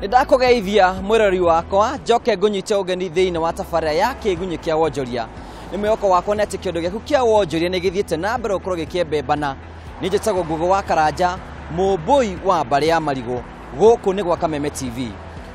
Nĩndakũgeithia mwĩrori wakwa njoke ngũnyite ũgeni thĩinĩ wa tabarĩra ya kĩgunyĩ kĩa wonjoria. Nĩ mwĩhoko wakwa nĩ atĩ kĩũndũ gĩaku kĩa wonjoria nĩ gĩthiĩte na mbere gũkorwo gĩkĩembembana. Niĩ njĩtagwo Ngugi wa Karanja, mũmbũi wa mbarĩ ya marigũ. Gũkũ nĩ gwa Kameme TV.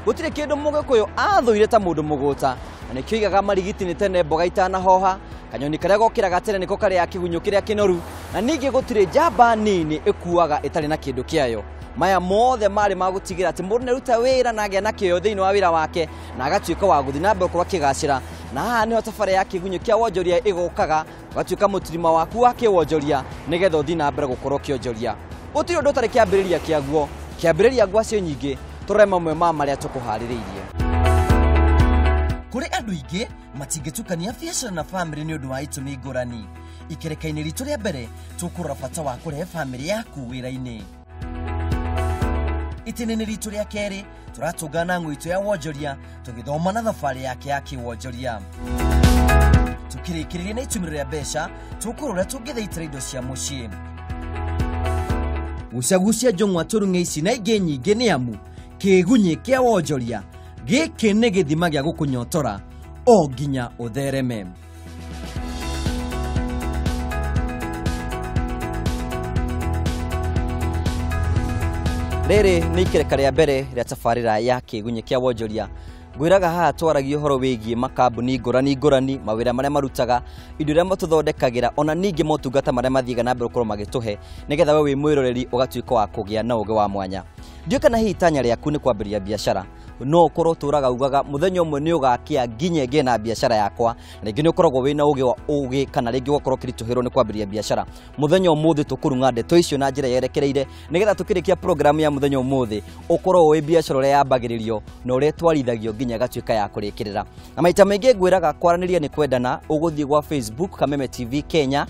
Gũtirĩ kĩndũ mũgĩkũyũ athũire ta mũndũ mũgũta, na nĩkĩo aigaga marigiti nĩ tene mboga itanahoha, kanyoni karĩa gokĩraga tene nĩko karĩaga kĩgunyũ kĩrĩa kĩnoru, na ningĩ gũtirĩ njamba nini ĩkuaga ĩtarĩ na kĩndũ kĩayo. Maya mothe marĩ ma gũtigĩra atĩ mũndũ nĩaruta wĩra na agĩa na kĩo thĩinĩ wa wĩra wake na agatuĩka wa gũthiĩ na mbere gũkorwo akĩgacĩra. Na haha nĩho tabarĩra ya kĩgunyũ kĩa wonjoria ĩgũkaga, ũgatuĩka mũtirima waku wa kĩwonjoria nĩgetha ũthiĩ na mbere gũkorwo ũkĩonjoria. Gũtirĩ ũndũ ũtarĩ kĩambĩrĩria kĩaguo, kĩambĩrĩria ngwacĩ nyingĩ, tũrore mamwe ma marĩa tũkũharĩrĩirie. Kũrĩ andũ aingĩ matingĩtukania biacara na bamĩrĩ nĩ ũndũ wa itũmi ngũrani. Ikereka-inĩ ritũ rĩa mbere tũkũrora bata wa kũrehe bamĩrĩ yaku wĩra-inĩ. Itĩna-inĩ ritũ rĩa kerĩ tũratũngana na ng'ũitũ ya wonjoria tũgĩthoma na thabarĩ yake ya kĩwonjoria. Tũkĩrĩkĩrĩria na itũmĩro rĩa mbeca tũkũrora tũngĩthaitĩra indo cia mũciĩ. Gucagucia njũng'wa tũrung'e ici na ingĩ nyingĩ nĩ amu kĩgunyĩ kĩa wonjoria gĩkĩ nĩ gĩthima gĩa gũkũnyotora o nginya ũthereme. Rĩrĩ nĩ ikereka rĩa mbere rĩa tabarĩra ya kĩgunyĩ kĩa wonjoria. Ngwĩraga haha twaragia ũhoro wĩgiĩ makambuni ngũrani ngũrani, mawĩra marĩa marutaga, indo iria matũthondekagĩra, ona ningĩ motungata marĩa mathiaga na mbere gũkorwo magĩtũhe, nĩgetha we wĩ mwĩroreri ũgatuĩka wa kũgĩa na ũgĩ wa mwanya. Ndiũĩ kana hihi itanya rĩaku nĩ kwambĩrĩria biacara, no ũkorwo ũtũraga ugaga mũthenya ũmwe nĩ ũgakĩa nginye ngĩe na biacara yakwa, na rĩngĩ nĩ ũkoragwo wĩna ũgĩ wa ũgĩ kana rĩngĩ ũgakorwo ũkĩritũhĩrwo nĩ kwambĩrĩria biacara. Mũthenya ũmũthĩ tũkũrung'a ndeto icio na njĩra yerekereire nĩgetha tũkĩrĩkia programu ya mũthenya ũmũthĩ ũkorwo ũĩ biacara ũrĩa yambagĩrĩrio na ũrĩa ĩtwarithagio nginya ĩgatuĩka ya kũrĩkĩrĩra. Na maita maingĩ ngwĩraga kwaranĩria nĩ kwendana, ũgũthiĩ gwa Facebook Kameme TV Kenya,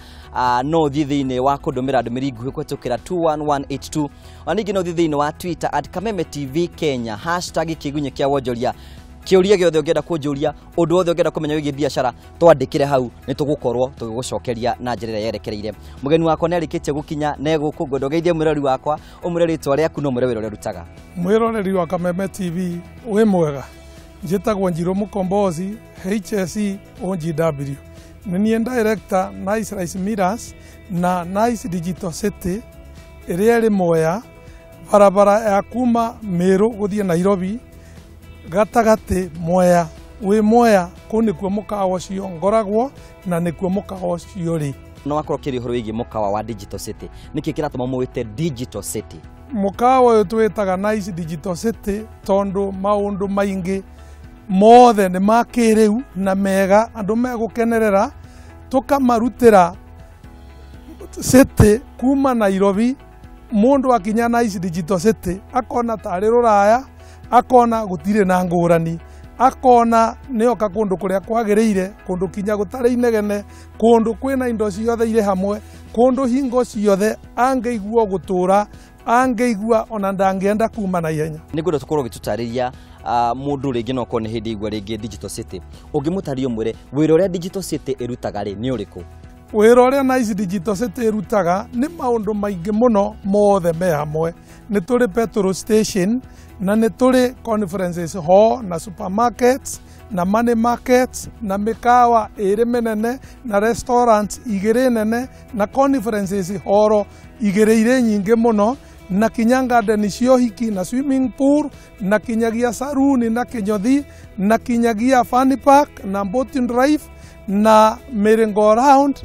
no ũthiĩ thĩinĩ wa kũndũmĩra ndũmĩrĩri nguhĩ kũhetũkĩra 21182, ona ningĩ no ũthiĩ thĩinĩ wa Twitter at Kameme TV Kenya, hashtag kĩgunyĩ kĩa wonjoria. Kĩũria gĩothe ũngĩenda kũnjũria, ũndũ wothe ũngĩenda kũmenya wĩgiĩ biacara, twandĩkĩre hau, nĩ tũgũkorwo tũgĩgũcokeria na njĩra ĩrĩa yerekereire. Mũgeni wakwa nĩ arĩkĩtie gũkinya na egũkũ, ngwenda ũgeithie mwĩroreri wakwa, ũmwĩre rĩtwa rĩaku na ũmwĩre wĩra ũrĩa ũrutaga. Mwĩroreri wa Kameme TV wĩ mwega, njĩtagwo Njirũ Mũkombozi, HSE OGW. Nĩ niĩ director Nice Rice Millers na Nice Digital City ĩrĩa ĩrĩ Mwea, barabara ya kuma Meru gũthiĩ Nairobi, gatagatĩ Mwea. Wĩ Mwea kũu nĩkuo mũkawa ũcio ngoragwo na nĩkuo mũkawa ũcio ũrĩ. No wakorwo ũkĩaria ũhoro wĩgiĩ mũkawa wa Digital City, nĩkĩ kĩratũma mũwĩte Digital City? Mũkawa ũyũ twĩtaga Nice Digital City tondũ maũndũ maingĩ mothe nĩ ma kĩrĩu na mega andũ megũkenerera, tũkamarutĩra city kuma Nairobi. Mũndũ akinya Nice Digital City akona tarĩ rũraya, akona gũtirĩ na ngũrani, akona nĩoka kũndũ kũrĩa kwagĩrĩire, kũndũ kinya gũtarĩ inegene, kũndũ kwĩna indo ciothe irĩ hamwe, kũndũ hingo ciothe angĩigua gũtũra, angĩigua ona ndangĩenda kuma na ihenya. Nĩngwenda tũkorwo ũgĩtũtarĩria mũndũ rĩngĩ no okorwo nĩ hĩndĩ aigua rĩngĩ Digital City, ũngĩmũtarĩria ũmwĩre wĩra ũrĩa Digital City ĩrutaga rĩ nĩ ũrĩkũ? Wĩra ũrĩa Nice Digital City ĩrutaga nĩ maũndũ maingĩ mũno mothe me hamwe. Nĩ tũrĩ petrol station na nĩ tũrĩ conferences hall na supermarkets na money markets na mĩkawa ĩrĩ mĩnene na restaurants igĩrĩ nene na conferences hall igĩrĩ irĩ nyingĩ mũno na kinya garden cia ũhiki na swimming pool na kinyagia saruni na kĩnyothi na kinyagia fun park na boating drive na merry-go round,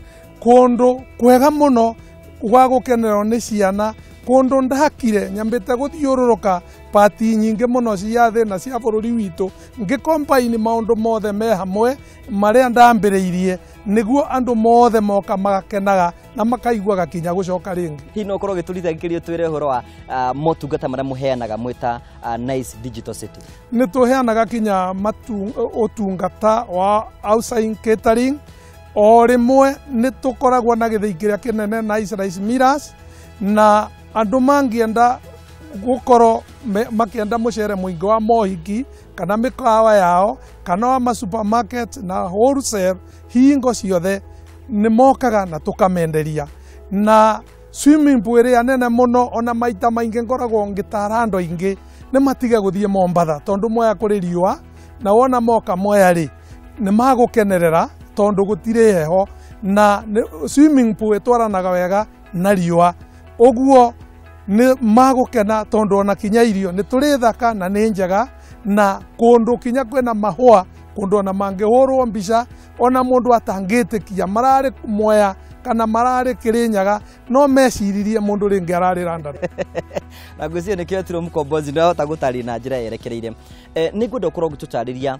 kũndũ kwega mũno gwa gũkenerwo nĩ ciana, kũndũ ndakire nyambĩte gũthiũrũrũka pati nyingĩ mũno cia thĩ na cia bũrũri witũ ngĩkombaini maũndũ mothe me hamwe marĩa ndambĩrĩirie nĩguo andũ mothe moka magakenaga na makaiguaga kinya gũcoka rĩngĩ. Hihi no ũkorwo ũgĩtũritangĩria twĩre ũhoro wa motungata marĩa mũheanaga mwĩ ta Nice Digital City? Nĩ tũheanaga kinya ũtungata wa outside catering, o rĩmwe nĩ tũkoragwo na gĩthĩi kĩrĩa kĩnene Nice Rice Millers, na andũ mangĩenda gũkorwo makĩenda mũcere mũingĩ wa mohiki kana mĩkawa yao kana wa ma supermarket na wholesale, hingo ciothe nĩ mokaga na tũkamenderia. Na swimming pool ĩrĩa nene mũno ona maita maingĩ ngoragwo ngĩtara andũ aingĩ Nĩ matige gũthiĩ Mombatha tondũ Mwea kũrĩ riũa, na wona moka Mwea rĩ nĩ magũkenerera tondũ gũtirĩ heho, na swimming pool ĩtwaranaga wega na riũa. Ũguo nĩ magũkena tondũ ona kinya irio nĩ tũrĩ thaka na nĩ njega, na kũndũ kinya kwĩna mahũa, kũndũ ona mangĩhũrwo mbica ona mũndũ atangĩtĩkia mararĩ Mwea kana mararĩ Kĩrĩnyaga, no meciririe mũndũ rĩngĩ ararĩ London. Na ngwĩciria nĩkĩo etirwo Mkombozi, nĩ wahota gũtarĩria na njĩra yerekereire. Nĩ ngwenda ũkorwo ũgĩtũtarĩria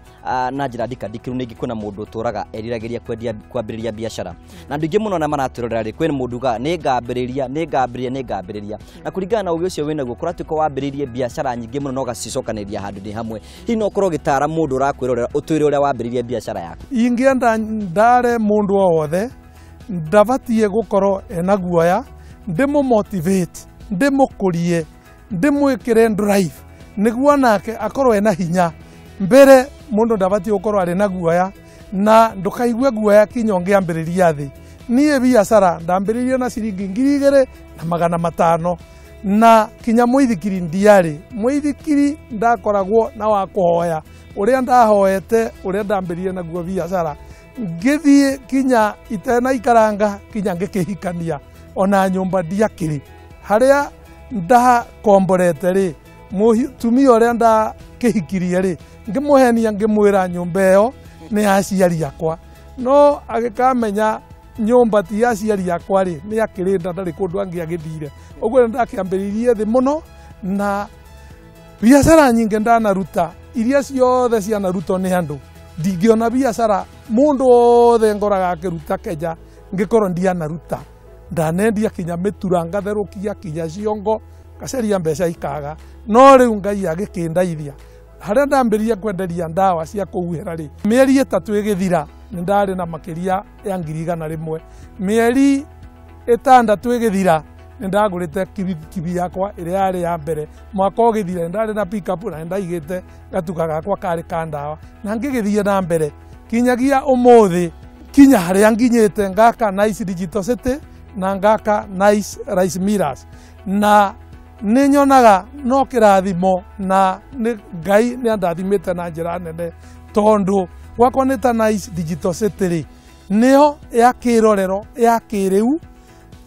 na njĩra ndikandikĩru nĩngĩ kwĩna mũndũ ũtũraga eriragĩria kwendia kwambĩrĩria biacara, na andũ aingĩ mũno na maratwĩrorera rĩ, kwĩna mũndũ ugaga nĩ ngambĩrĩria, nĩ ngambĩrĩria, nĩ ngambĩrĩria, na kũringana na ũgĩ ũcio wĩnaguo kũratuĩka wambĩrĩirie biacara nyingĩ mũno na ũgacicokanĩrĩria handũ-inĩ hamwe. Hihi no ũkorwo ũgĩtara mũndũ ũrakwĩrorera ũtwĩre ũrĩa wambĩrĩirie biacara yaku? Ingĩenda ndare mũndũ o wothe ndabatiĩ gũkorwo ena guoya, ndĩmũ motivate, ndĩmũkũrie, ndĩmwĩkĩre drive nĩguo nake akorwo ena hinya. Mbere mũndũ ndabatiĩ gũkorwo arĩ na guoya, na ndũkaigue guoya kinya ũngĩambĩrĩria thĩ. Niĩ biacara ndambĩrĩirie na ciringi 2500, na kinya mũithikiri ndiarĩ. Mũithikiri ndakoragwo na wa kũhoya, ũrĩa ndahoete, ũrĩa ndambĩrĩirie naguo biacara, ngĩthiĩ kinya itenaikaranga kinya ngĩkĩhikania, ona nyũmba ndiakĩrĩ. Harĩa ndakomborete rĩ, mũtumia ũrĩa ndakĩhikirie rĩ, ngĩmũhenia ngĩmwĩra nyũmba ĩyo nĩ ya aciari akwa, no agĩkamenya nyũmba ti ya aciari akwa rĩ, nĩ akĩrĩnda ndarĩ kũndũ angĩagĩthire. Ũguo nĩ ndakĩambĩrĩirie thĩ mũno, na biacara nyingĩ ndanaruta, iria ciothe cianarutwo nĩ andũ, ndingĩona biacara mũndũ wothe ngoraga akĩruta Kenya ngĩkorwo ndianaruta. Ndanendia kinya mĩtura, ngatherũkia kinya ciongo, ngacaria mbeca ikaga, no rĩu Ngai agĩkĩndeithia. Harĩa ndambĩrĩria kwenderia ndawa cia kũhuhĩra rĩ, mĩeri 3 ĩgĩthira nĩ ndarĩ na makĩria ya 100,000. Mĩeri 6 ĩgĩthira nĩ ndagũrĩte kibi yakwa ĩrĩa yarĩ ya mbere. Mwaka ũgĩthira nĩ ndarĩ na pickup na nĩ ndaigĩte gatuka gakwa karĩ ka ndawa, na ngĩgĩthiĩ na mbere kinyagia ũmũthĩ, kinya harĩa nginyĩte, ngaka Nice Digital City na ngaka Nice Rice Millers, na nĩ nyonaga no kĩrathimo, na nĩ Ngai nĩ andathimĩte na njĩra nene, tondũ gwakwa nĩ ta Nice Digital City rĩ, nĩyo ya kĩrorero ya kĩrĩu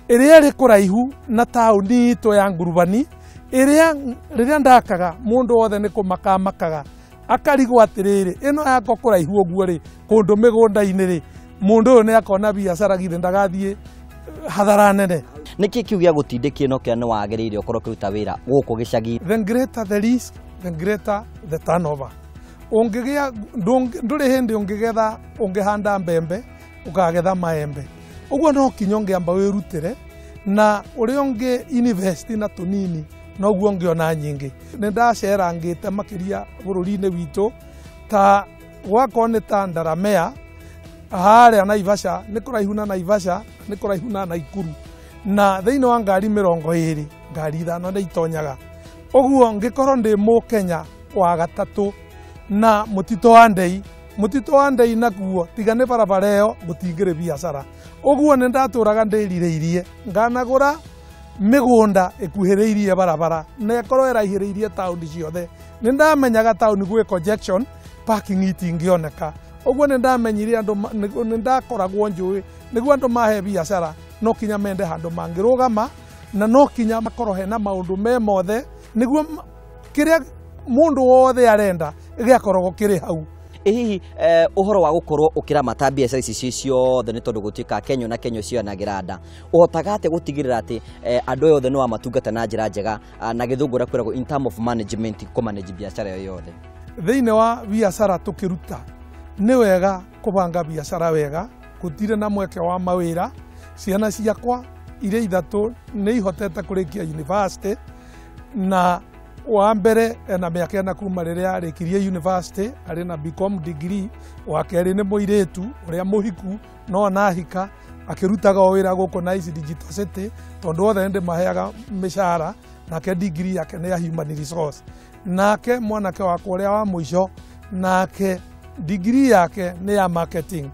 ĩrĩa ĩrĩ kũraihu na taũni itũ ya Ngurubani, ĩrĩa rĩrĩa ndakaga mũndũ wothe nĩ kũmakamakaga akarigwo atĩrĩrĩ, ĩno yakwa kũraihu ũguo rĩ, kũndũ mĩgũnda-inĩ rĩ, mũndũ ũyũ nĩ akona biacara githĩ ndagathiĩ hathara nene. Nĩkĩ kĩu gĩa gũtindĩkia no kĩrĩa nĩ wagĩrĩire ũkorwo ũkĩruta wĩra gũkũ gĩcagi? The greater the risk, the greater the turnover. Ũngĩgĩa ndũrĩ hĩndĩ ũngĩgetha, ũngĩhanda mbembe ũkagetha maembe. Ũguo no kinya ũngĩamba wĩrutĩre, na ũrĩa ũngĩ invest na tũnini noguo ũngĩona nyingĩ. Nĩ ndacerangĩte makĩria bũrũri-inĩ witũ, ta gwakorwo nĩ ta Ndaramea harĩa Naivasha, nĩ kũraihu na Naivasha, nĩ kũraihu na Naikuru, na thĩinĩ wa ngari 20, ngari 5 nĩ itonyaga. Ũguo ngĩkorwo ndĩ mũkenya wa gatatũ na mũtitũ wa Ndei, mũtitũ wa Ndei nakuo tiga nĩ barabara ĩyo gũtingĩrĩ biacara. Ũguo nĩ ndatũraga ndĩrirĩirie nganagũra mĩgũnda ĩkuhĩrĩirie barabara na ĩkorwo ĩraihĩrĩirie taũni ciothe. Nĩ ndamenyaga taũni gwĩ congestion, parking itingĩoneka. Ũguo nĩ ndamenyire andũ, nĩ ndakoragwo njũĩ nĩguo andũ mahe biacara no kinya mende handũ mangĩrũgama, na no kinya makorwo hena maũndũ me mothe nĩguo kĩrĩa mũndũ wothe arenda gĩakoragwo kĩrĩ hau. Hihi ũhoro wa gũkorwo ũkĩramata biacara ici ci ciothe nĩ tondũ gũtuĩka Kenya na Kenya cionagĩra nda, ũhotaga atĩa gũtigĩrĩra atĩ andũ aya othe nĩ wamatungata na njĩra njega, na gĩthũngũ ũrĩa kwĩragwo in term of management, kũ manage biacara ĩyo yothe? Thĩinĩ wa biacara tũkĩruta nĩ wega kũbanga biacara wega, gũtirĩ na mweke wa mawĩra. Ciana ciakwa iria 3 nĩ ihotete kũrĩkia university, na wa mbere ena mĩaka 4 kuma rĩrĩa arĩkirie university, arĩ na BCom degree. Wa kerĩ nĩ mũirĩtu ũrĩa mũhiku no anahika, akĩrutaga o wĩra gũkũ Nice Digital City, tondũ othe nĩndĩmaheaga mĩcara, nake degree yake nĩ ya human resource. Nake mwanake wakwa ũrĩa wa mũico, nake degree yake nĩ ya marketing.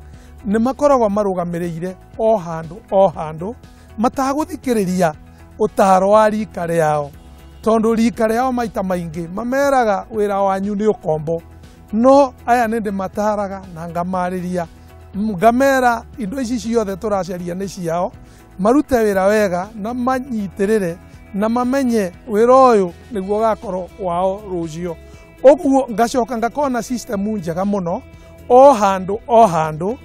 Nĩ makoragwo marũgamĩrĩire o handũ o handũ, matagũthikĩrĩria ũtaro wa rika rĩao, Tondu rika rĩao maita maingĩ mameraga wĩra wanyu nĩ ũkombo, no aya nĩ ndĩmataraga na ngamarĩria ngamera indo ici ciothe tũracaria nĩ ciao, marute wĩra wega na manyitĩrĩre na mamenye wĩra ũyũ nĩguo ũgakorwo wao rũciũ. Ũguo ngacoka ngakorwo na system njega mũno o handũ o handũ,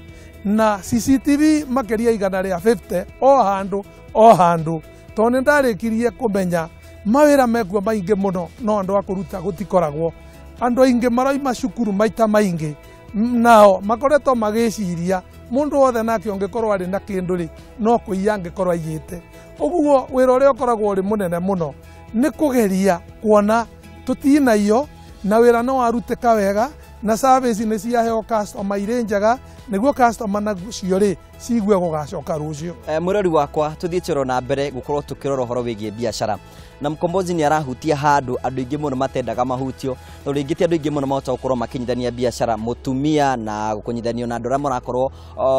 na CCTV makĩria 150 o handũ o handũ, tondũ nĩ ndarĩkirie kũmenya mawĩra mekuo maingĩ mũno no andũ a kũruta gũtikoragwo. Andũ aingĩ maroima cukuru maita maingĩ nao makoretwo magĩciria mũndũ wothe nake ũngĩkorwo arĩ na kĩndũ rĩ no kũiya angĩkorwo aiyĩte. Ũguo wĩra ũrĩa ũkoragwo ũrĩ mũnene mũno nĩ kũgeria kuona tũtinaiyo na wĩra no warutĩka wega na service nĩ ciaheo customer irĩ njega nĩguo customer nacio rĩ ciigue gũgacoka rũciũ. Mwĩrori wakwa, tũthiĩte oro na mbere gũkorwo tũkĩrora ũhoro wĩgiĩ biacara, na Mkombozi nĩ arahutia handũ andũ aingĩ mũno matendaga mahutio, tondũ rĩngĩ ti andũ aingĩ mũno mahota gũkorwo makĩnyitithania biacara, mũtumia na kũnyitithanio na andũ arĩa mũrakorwo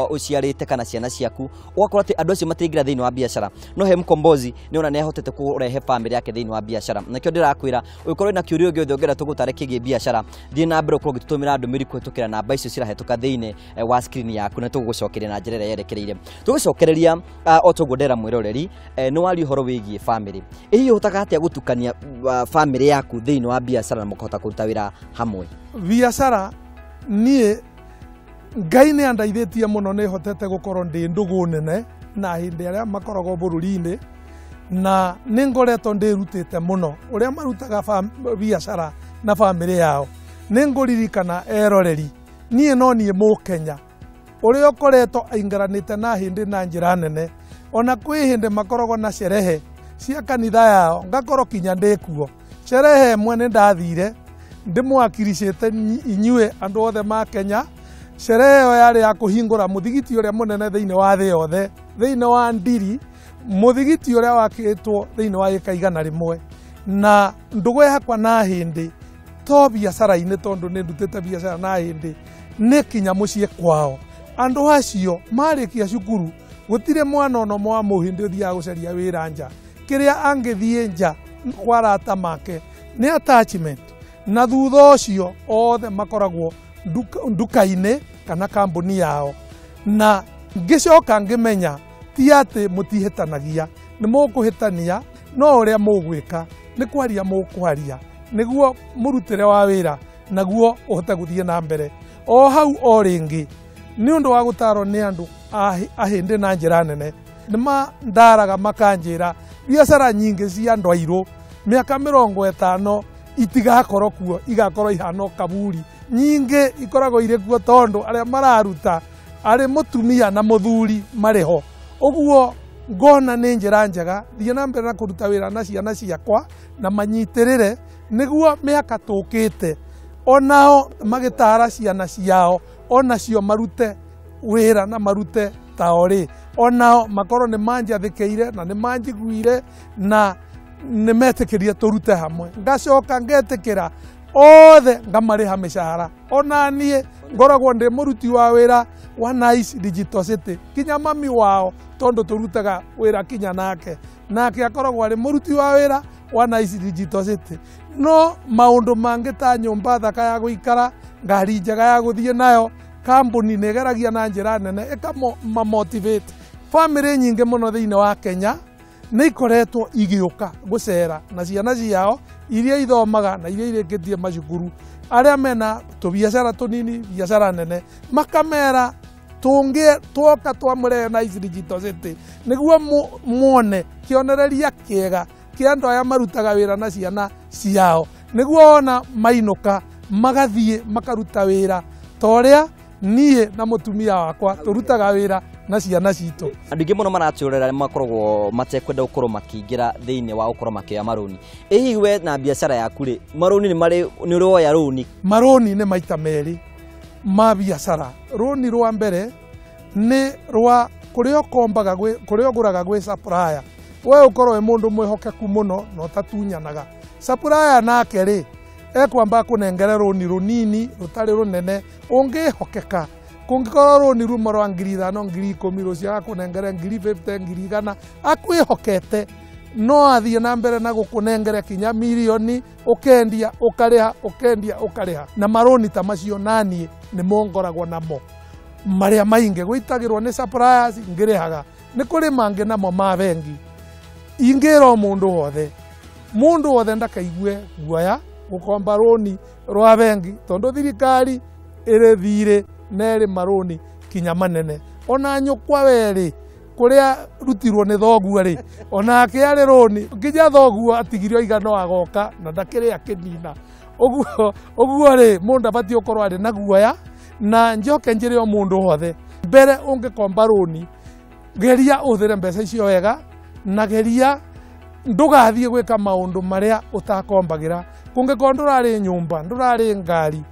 ũciarĩte kana ciana ciaku, ũgakorwo atĩ andũ acio matingĩra thĩinĩ wa biacara. No he Mkombozi nĩ ona nĩ ahotete kũrehe famĩlĩ yake thĩinĩ wa biacara. Nakĩo ndĩrakwĩra ũngĩkorwo wĩna kĩũria gĩothe ũngĩenda tũgũtare kĩgiĩ biacara, thiĩ na mbere ũkorwo ũgĩtũtũmĩra ndũmĩrĩri kũhĩtũkĩra namba icio cirahĩtũka thĩinĩ wa screen yaku, na tũgũgũcokeria na njĩra ĩrĩa yerekereire. Tũgũcokereria o toguo ndera mwĩroreri, nĩ waria ũhoro wĩgiĩ famĩlĩ. Ĩ hihi ũhotaga atĩa gũtukania famĩlĩ yaku thĩinĩ wa biacara na mũkahota kũruta wĩra hamwe? Biacara niĩ Ngai nĩ andeithĩtie mũno, nĩ hotete gũkorwo ndĩ ndũgũ nene na hĩndĩ arĩa makoragwo bũrũri-inĩ, na nĩ ngoretwo ndĩrutĩte mũno ũrĩa marutaga biacara na famĩlĩ yao. Nĩ ngũririkana eroreri, niĩ no niĩ Mũkenya ũrĩa ũkoretwo aingaranĩte na hĩndĩ na njĩra nene, ona kwĩ hĩndĩ makoragwo na sherehe cia kanitha yao ngakorwo kinya ndĩkuo. Sherehe ĩmwe nĩ ndathire ndĩmwakiricĩte inyuĩ andũ othe ma Kenya. Sherehe ĩyo yarĩ ya kũhingũra mũthigiti ũrĩa mũnene thĩinĩ wa thĩ yothe, thĩinĩ wa Ndiri, mũthigiti ũrĩa wakĩtwo thĩinĩ wa ĩka 100. Na ndũgũ yakwa na hĩndĩ to biacara-inĩ, tondũ nĩ ndutĩte biacara na hĩndĩ, nĩ kinya mũciĩ kwao. Andũ acio marĩkia cukuru gũtirĩ mwana ona ũmwe wa mũhĩndĩ ũthiaga gũcaria wĩra nja. Kĩrĩa angĩthiĩ nja kwa arata make nĩ attachment, na thutha ũcio othe makoragwo nduka-inĩ kana kambuni yao. Na ngĩcoka ngĩmenya ti atĩ mũtihĩtanagia, nĩ mũkũhĩtania, no ũrĩa mũgwĩka nĩ kwaria mũkwaria nĩguo mũrutĩre wa wĩra naguo ũhote gũthiĩ na mbere. O hau o rĩngĩ nĩ ũndũ wa gũtarwo nĩ andũ ahĩndĩ na njĩra nene, nĩ mandaraga makanjĩra biacara nyingĩ cia andũ airũ mĩaka 50 itigakorwo kuo, igakorwo ihana kaburi. Nyingĩ ikoragwo irĩ kuo tondũ arĩa mararuta arĩ mũtumia na mũthuri marĩ ho. Ũguo ngona nĩ njĩra njega thiĩ na mbere na kũruta wĩra na ciana ciakwa na manyitĩrĩre nĩguo mĩaka tũkĩte onao magĩtara ciana ciao onacio marute wĩra na marute tao rĩ, onao makorwo nĩ manjathĩkĩire na nĩ manjiguire na nĩ metĩkĩrie tũrute hamwe. Ngacoka ngetĩkĩra othe ngamarĩha mĩcara. Ona niĩ ngoragwo ndĩ mũruti wa wĩra wa Nice Digital City kinya mami wao, tondũ tũrutaga wĩra kinya nake, nake akoragwo arĩ mũruti wa wĩra wa Nice Digital City. No maũndũ mangĩ ta nyũmba thaka ya gũikara, ngari njega ya gũthiĩ nayo, kambuni nĩ ĩgeragia na njĩra nene ĩkamamotivate. Famĩlĩ nyingĩ mũno thĩinĩ wa Kenya nĩ ikoretwo igĩũka gũcera na ciana ciao iria ithomaga na iria irĩkĩtie macukuru, arĩa mena tũbiacara tũnini, biacara nene, makamera tũngĩ twoka twamũrehe Nice Digital City nĩguo muone kĩonereria kĩega kĩa andũ aya marutaga wĩra na ciana ciao, nĩguo ona mainũka magathiĩ makaruta wĩra ta ũrĩa niĩ na mũtumia wakwa tũrutaga wĩra na ciana citũ. Andũ aingĩ mũno maratũrera makoragwo matekwenda gũkorwo makĩingĩra thĩinĩ wa gũkorwo makĩoya marũni. Ĩ hihi we na biacara yaku rĩ, marũni nĩ marĩ, nĩ ũrĩ woya rũni? Marũni nĩ maita merĩ ma biacara. Rũni rwa mbere nĩ rwa kũrĩa ũkombaga, kũrĩa ũgũraga gwĩ supplier. We ũkorwo wĩ mũndũ mwĩhokeku mũno na ũtatunyanaga. Supplier nake rĩ ekwamba kũnengere rũni rũnini rũtarĩ rũnene ũngĩhokeka. Kũngĩkorwo rũni ruma rwa 5,000 10,000 rũcio agakũnengere 50,000 100,000 akwĩhokete. No athiĩ na mbere na gũkũnengera kinya mirioni, ũkendia ũkarĩha, ũkendia ũkarĩha. Na marũni ta macio naniĩ nĩmo ngoragwo namo marĩa maingĩ gwĩtagĩrwo nĩ suppliers ngĩrĩhaga. Nĩ kũrĩ mangĩ namo ma bengi. Ingĩra o mũndũ wothe, mũndũ wothe ndakaigue guoya gũkomba rũni rwa bengi, tondũ thirikari ĩrĩ thirĩ na ĩrĩ marũni kinya manene. Ona nyũkwa werĩ kũrĩa rutirwo nĩ thoguo rĩ, onake arĩ rũni nginya thoguo atigirio igano agoka na ndakĩrĩ akĩnina. Ũguo rĩ, mũndũ abatiĩ gũkorwo arĩ na guoya. Na njoke njĩre o mũndũ wothe, mbere ũngĩkomba rũni, geria ũhũthĩre mbeca icio wega, na geria ndũgathiĩ gwĩka maũndũ marĩa ũtakombagĩra. Kũngĩkorwo ndũrarĩ nyũmba, ndũrarĩ ngari,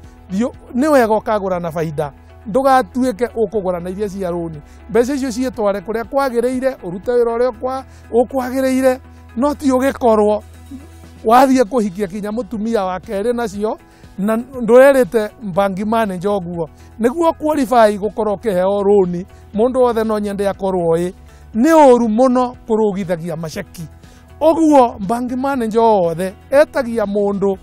nĩ wega ũkagũra na baida. Ndũgatuĩke ũkũgũra na iria cia rũni. Mbeca icio ciĩtware kũrĩa kwagĩrĩire, ũrute wĩra ũrĩa ũkwagĩrĩire, no ti ũgĩkorwo wathiĩ kũhikia kinya mũtumia wa kerĩ nacio, na ndũrerĩte bangi manager ũguo. Nĩguo qualify gũkorwo ũkĩheo rũni, mũndũ wothe no nyende akorwo ĩ, nĩ ũru mũno kũrũgithagia maceki. Ũguo bangi manager wothe etagia mũndũ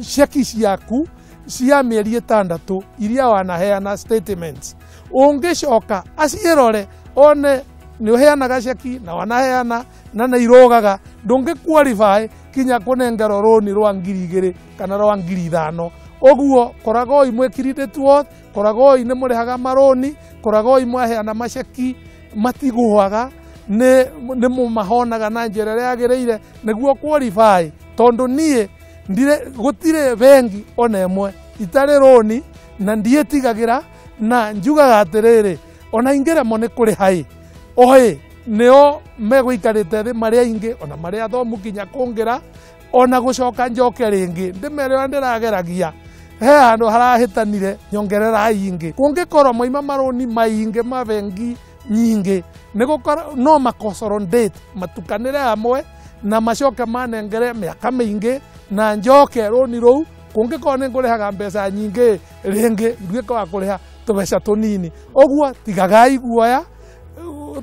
ceki ciaku cia mĩeri 6 iria wanaheana statements. Ũngĩcoka aciĩrore one nĩ ũheanaga ceki na wanaheana na nĩ irũgaga, ndũngĩ qualify kinya kũnengerwo rũni rwa 2,000 kana rwa 5,000. Ũguo koragoi mwĩ credit worth, koragoi nĩ mũrĩhaga marũni, koragoi mwaheana maceki matigũaga, nĩ mũmahonaga na njĩra ĩrĩa yagĩrĩire nĩguo qualify. Tondũ niĩ gũtirĩ bengi ona ĩmwe itarĩ rũni na ndiĩtigagĩra, na njugaga atĩrĩrĩ, ona ingĩremwo nĩ kũrĩha ĩ, oĩ nĩo megũikarĩte thĩ marĩa aingĩ, ona marĩa athomu kinya kũngĩra, ona gũcoka njoke rĩngĩ ndĩmere ũrĩa ndĩrageragia, he handũ harahĩtanire nyongererai ingĩ. Kũngĩkorwo mwaima marũni maingĩ ma bengi nyingĩ, nĩgũkorwo no maconsolidate matukanĩre hamwe na macoke manengere mĩaka mĩingĩ na njoke rũni rũu. Kũngĩkorwo nĩ ngũrĩhaga mbeca nyingĩ rĩngĩ nduĩke wa kũrĩha tũbeca tũnini. Ũguo tigagai guoya,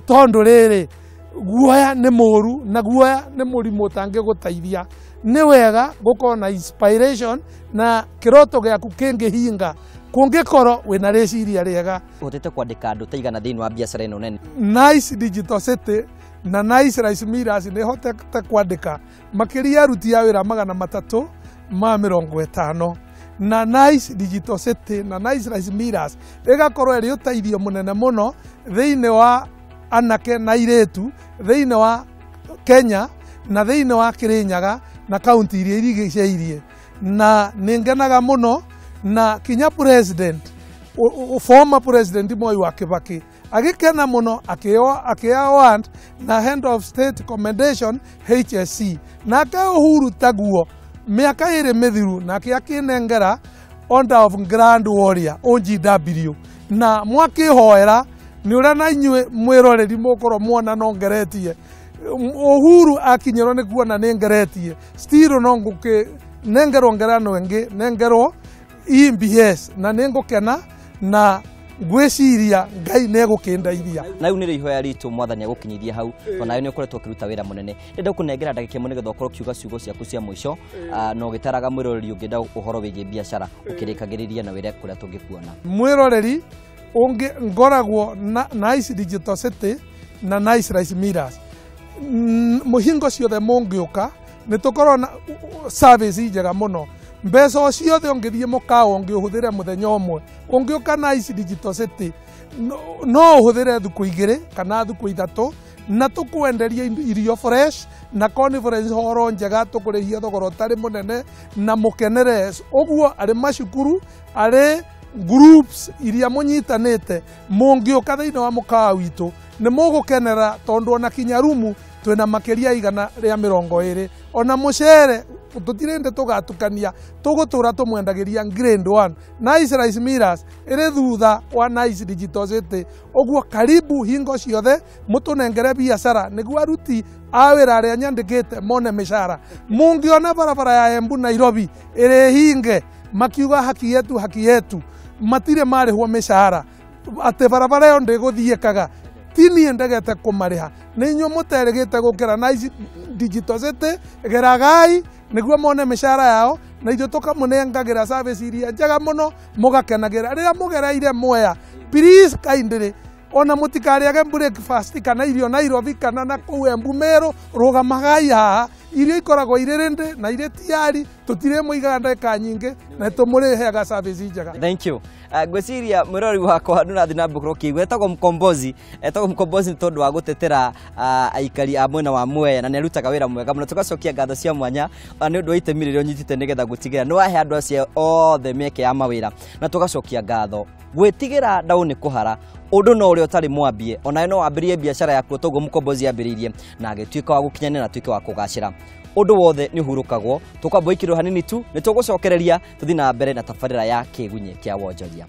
tondũ rĩrĩ guoya nĩ mũru na guoya nĩ mũrimũ ũtangĩgũteithia. Nĩ wega gũkorwo na inspiration na kĩroto gĩaku kĩngĩhinga kũngĩkorwo wĩna rĩciria rĩega. Ũhotete kwandĩka andũ ta igana thĩinĩ wa biacara ĩno nene? Nice Digital City na Nice Rice Millers nĩ hotete kwandĩka makĩria aruti a wĩra 350. Na Nice Digital City na Nice Rice Millers ĩgakorwo ĩrĩ ũteithio mũnene mũno thĩinĩ wa anake na airĩtu thĩinĩ wa Kenya na thĩinĩ wa Kirinyaga na kaunti iria irigicĩirie. Na nĩ ngenaga mũno na kinya president, former president Mwai wa Kibaki agĩkena mũno akĩoa award na Head of State Commendation HSC. Nake Uhuru taguo mĩaka 2 mĩthiru nake akĩnengera Order of Grand Warrior OGW. Na mwakĩhoera nĩ ũrĩa na inyuĩ mwĩroreri mũkorwo muona no ngeretie. Uhuru akinyĩrwo nĩ kuona nĩ ngeretie, still no ngũkĩnengerwo ngerano ĩngĩ, nengerwo EBS, na nĩ ngũkena na ngwĩciria Ngai nĩ egũkĩndeithia. Na rĩu nĩrĩo ihoya ritũ mwathani agũkinyithia hau, tondũ nawe nĩ ũkoretwo ũkĩruta wĩra mũnene. Ndĩrenda gũkũnengera ndagĩka ĩmwe nĩgetha ũkorwo ũkiuga ciugo ciaku cia mũico, na ũgĩtaraga mwĩroreri ũngĩenda ũhoro wĩgiĩ biacara, ũkĩrĩkagĩrĩria na wĩre kũrĩa tũngĩkuona. Mwĩroreri ũngĩ ngoragwo na Nice Digital City na Nice Rice Millers. Mũhingo ciothe mũngĩũka nĩ tũkorwo na service njega mũno. Mbeca o ciothe ũngĩthiĩ mũkawa ũngĩũhũthĩre mũthenya ũmwe, ũngĩũka Nice Digital City no ũhũthĩre thukũ 2 kana thukũ 3, na tũkwenderia irio fresh na conference hall njega, tũkũrĩhia thogora ũtarĩ mũnene na mũkenere. Ũguo arĩ macukuru, arĩ groups iria mũnyitanĩte, mũngĩũka thĩinĩ wa mũkawa witũ nĩ mũgũkenera, tondũ ona kinya rumu twĩna makĩria 120. Ona mũcere tũtirĩ tũgatukania, tũgũtũra tũmwendagĩria grade 1. Nice Rice Millers ĩrĩ thutha wa Nice Digital City. Ũguo karibu hingo ciothe mũtũnengere biacara nĩguo aruti a wĩra arĩa nyandĩkĩte mone mĩcara. Mũngĩona barabara ya Embu Nairobi ĩrĩ hinge makiuga haki yetu haki yetu, matirĩ marĩhwo mĩcara, atĩ barabara ĩyo ndĩgũthiĩkaga. Ti niĩ ndegete kũmarĩha, nĩ inyuĩ mũterĩgĩte gũkĩra na ici Digital City. Geragai nĩguo mone mĩcara yao, na ithuĩ tũkamũnengagĩra service iria njega mũno mũgakenagĩra rĩrĩa mũgereire Mwea. Please kindly, ona mũtikarĩage breakfast kana irio Nairobi kana na kũu Embu, Meru, rũgamagai haha. Irio ikoragwo irĩ rĩndĩ na irĩ tiari, tũtirĩ mũigaga ndagĩka nyingĩ na tũmũrĩheaga service njega. Thank you. Ngwĩciria mwĩrori wakwa nĩ ũrathiĩ na mbere gũkorwo ũkĩigua etagwo Mkombozi. Etagwo Mkombozi nĩ tondũ wa gũtetera aikari a mwena wa Mwea, na nĩ arutaga wĩra mwega mũno. Tũgacokia ngatho cia mwanya nĩ ũndũ wa itemi rĩrĩa ũnyitĩte nĩgetha gũtigĩrĩra nĩ wahe andũ acio othe mĩeke ya mawĩra, na tũgacokia ngatho. Gwĩtigĩra ndaũ nĩ kũhara ũndũ no ũrĩa ũtarĩ mwambie, onawe no wambĩrĩrie biacara yaku toguo Mkombozi ambĩrĩirie na agĩtuĩka wa gũkinyanĩra na atuĩke wa kũgacĩra. Ũndũ wothe nĩ ũhurũkagwo. Tũkwamba ikĩrwo hanini tu, nĩ tũgũcokereria tũthiĩ na mbere na tabarĩra ya Kĩgunyĩ kĩa Wonjoria.